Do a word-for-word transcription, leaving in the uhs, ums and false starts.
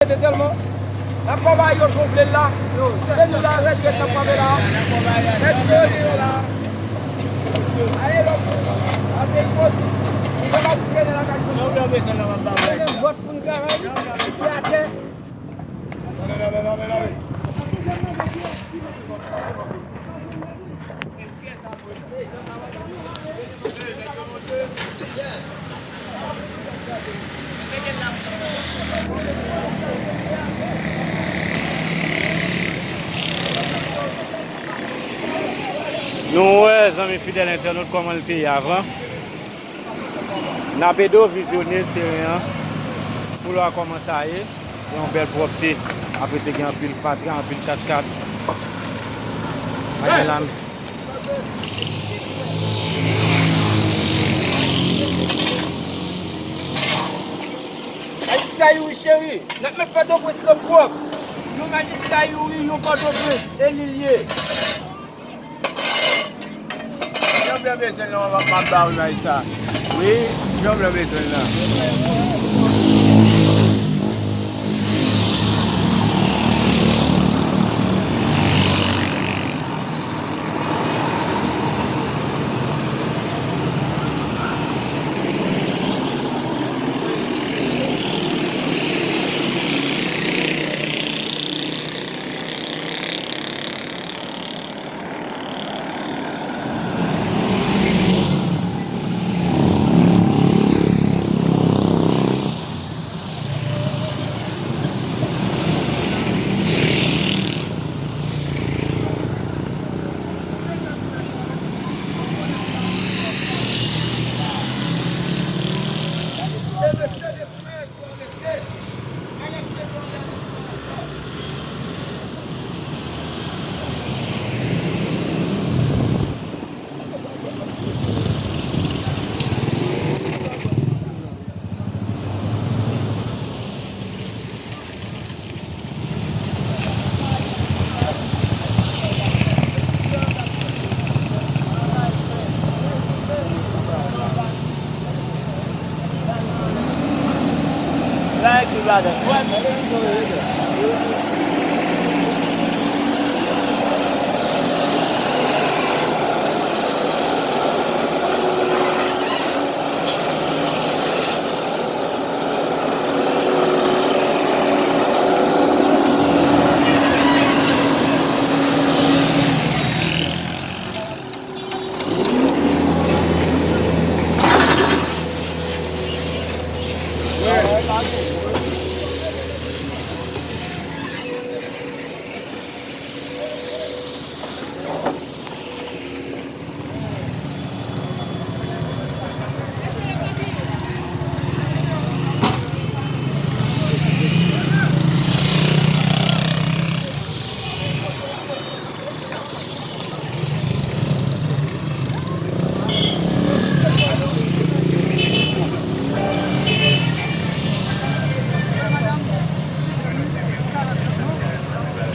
Rete sèlman. N ap konvay yo jan w vle l la. Se nou la, rèd rèd n ap kanpe la. Mèt yo deyò la. Ale lòt. Pase ipot. Li pa di trennen lakay. Jan w vle, mesye, nan m ap ba w. Trennen vòt pou n travay. Li atè. Nou wè, zanmi fidèl entènot, kòman l te ye avan. N ap ede w vizyone teren an pou lè a kòman sa ye. Gen yon bèl pwòpte. Apre te gen anpil fatra, anpil katkat. Pa gen lam. Majiska Youri cheri, n ap met Pòtoprens lan pwòp. Yon majiska Youri, yon Pòtoprens, e li l ye. Jan w vle bezwen l nan, m ap ba w nan sa. Wi, jan w vle bezwen l nan.